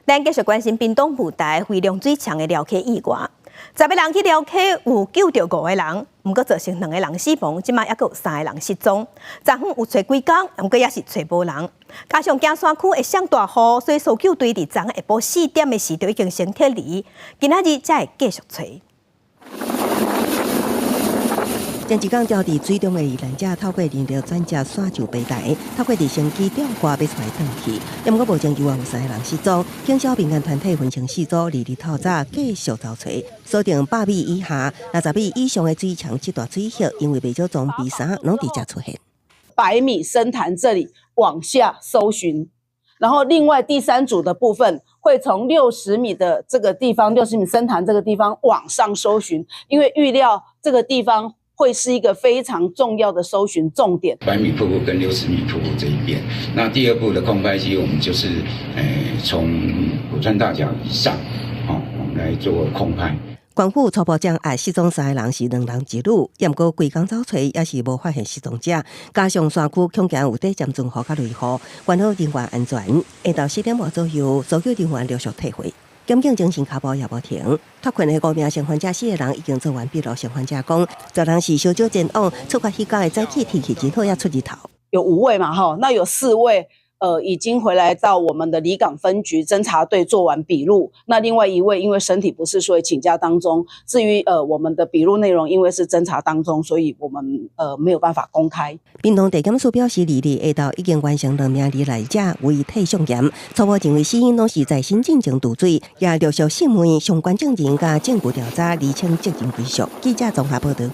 咱繼續關心屏東霧台飛龍水牆的寮溪意外，10個人去寮溪有救著五個人，毋過造成兩個人死亡，這馬猶閣有三個人失蹤。昨昏有揣幾工，毋過也是揣無人。加上驚山區會上大雨，所以搜救隊佇昨下晡4點的時就已經先撤離，今仔日才會繼續揣。前一工掉佇水中的罹難者透過人力轉接徙就平台，透過直升機吊掛欲帶轉去。毋過目前猶原有三個人失蹤，警消民間團體分成四組，二日透早繼續搜揣，鎖定100米以下、60米以上的水牆這段水域，因為袂少裝備衫攏佇遮出現。 100米深潭這裡往下搜尋，然後另外第三組的部分會從六十米的這個地方，六十米深潭這個地方往上搜尋，因為預料這個地方會是一個非常重要的搜尋重點。100米瀑布跟60米瀑布這一邊，那第二部的空拍機，我們就是從浦川大橋以上，哦，我們來做空拍。官府初步掌握失蹤三个人是兩男一女，毋過規工走揣也是無發現失蹤者。加上山區恐驚有短暫陣雨佮雷雨，關好人員安全。下晝4點外左右，搜救人員陸續退回。檢警偵訊跤步也無停，脫困的五名生還者四個人已經做完筆錄。生還者講，昨昏是小少前往出發彼工的早起天氣真好，也出日頭。有五位嘛，哈，那有四位，已經回來到我們的里港分局偵查隊做完筆錄。那另外一位因為身體不適，所以請假當中。至於我們的筆錄內容，因為是偵查當中，所以我們沒有辦法公開。屏東地檢署表示，二日下晝已經完成兩名罹難者遺體送檢，初步認為死因攏是在新進前墮水，也陸續訊問相關證人佮證據調查，釐清責任歸屬。記者綜合報道。